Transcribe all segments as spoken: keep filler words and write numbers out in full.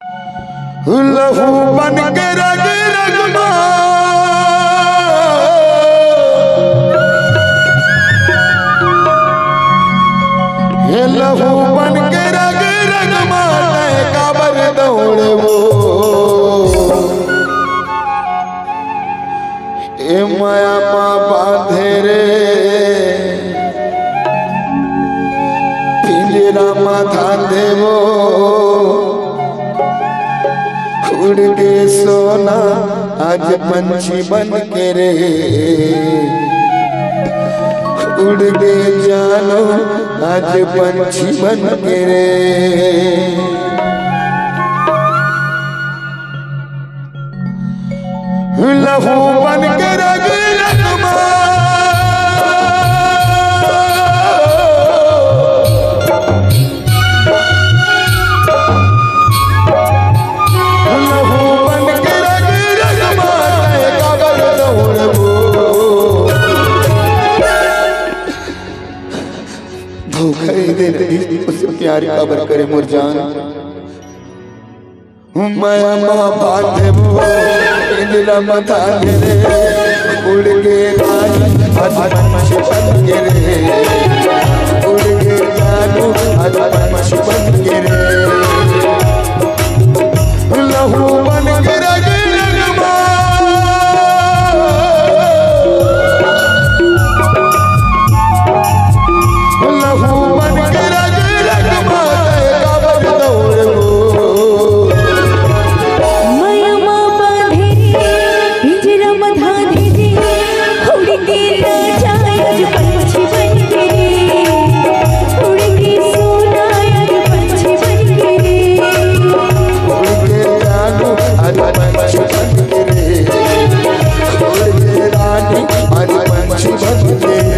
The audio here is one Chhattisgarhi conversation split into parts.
लहू बन के रग रग मा, हे लहू बन के रग रग मा, तैं काबर दौड़बो? ए मया मा बांधे रे, पिंजरा मा धांधे वो, उड़ गे सोना आज पंछी बन के रे, उड़ गे जानू आज पंछी बन के रे। लहू बन के रग रग मा, लहू बन के रग रग मा, तैं काबर दौड़बो? धोखा ही दे रही, उससे प्यार काबर करे मोर जान। मया मा बांधे वो, पिंजरा मा धांधे रे, उड़ गे रानी, आज पंछी बन के रे, उड़ गे जानू, आज पंछी बन के रे, लहू बन के रग रग मा। लहू बन के रग रग मा, तैं काबर दौड़बो? मया मा बांधे, पिंजरा मा धांधे रे, उड़ के राजा आज पंछी बन के रे, उड़ गे सोना आज पंछी बन के रे, उड़ गे जानू आज पंछी बन के रे, उड़ गे रानी आज पंछी बन के रे।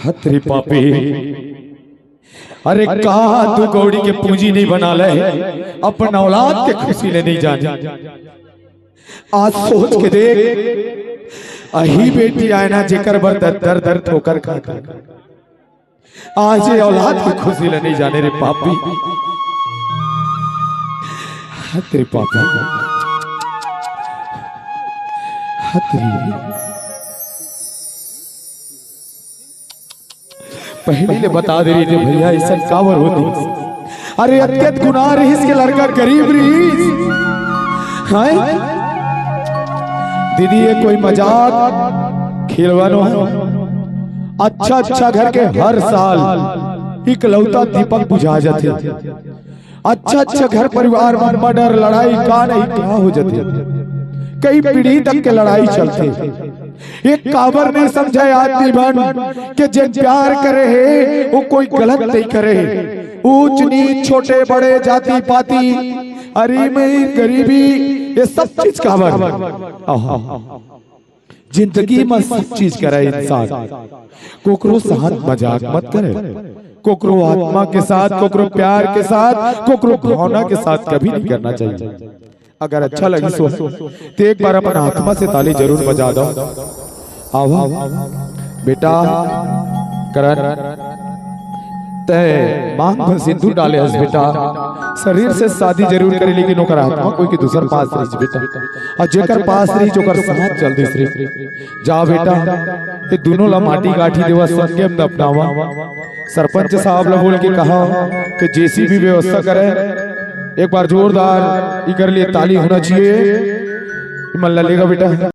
हत रे पापी, अरे का तू कौड़ी के पूंजी नहीं बना ले, अपन औलाद के खुशी ले नहीं जाने। आज सोच के देख, अही बेटी आय ना जेकर बर दर दर दर ठोकर खाथे, आज ये औलाद के खुशी ले नहीं जाने रे पापी। हत रे पापी, हत रे। पहली ले बता दे रहिस भैया, अइसन काबर होथे? अरे अतकेत गुनाह रहिस के लड़का गरीब रहिस। हैं? दीदी, ये कोई मजाक खेलवा नोहे। अच्छा अच्छा घर के हर साल इकलौता दीपक बुझा जाथे। अच्छा अच्छा घर परिवार में मर्डर, लड़ाई का नहीं का हो जाथे, कई पीढ़ी तक के लड़ाई चलथे। ये काबर नहीं समझे आदमी मन के जेन प्यार करे हे वो कोई गलत नहीं करे हे। ऊंच नीच, छोटे बड़े, जाति पाति, अमीर गरीबी, ये सब चीज काबर? आहा। जिंदगी में सब चीज करे इंसान, कोकरो साथ मजाक मत करे, कोकरो आत्मा के साथ, कोकरो प्यार के साथ, कोकरो भावना के साथ कभी नहीं करना चाहिए। अगर अच्छा लगिस हो तो एक बार अपन आत्मा से ताली जरूर बजा दो। आवा बेटा करण, तय मांग में सिंदूर डाले हस बेटा, शरीर से शादी जरूर करे लेकिन ओकर आत्मा कोई के दूसर पास रहिस बेटा। और जेकर पास रहिस ओकर साथ चल दिस रे। जा बेटा, ये दोनों ला माटी गाठी देवा, संगे में दफनावा। सरपंच साहब ला बोल के कहा कि जेसीबी व्यवस्था करे, एक बार जोरदार इकर लिए ताली होना चाहिए। मन ला लेगा बेटा।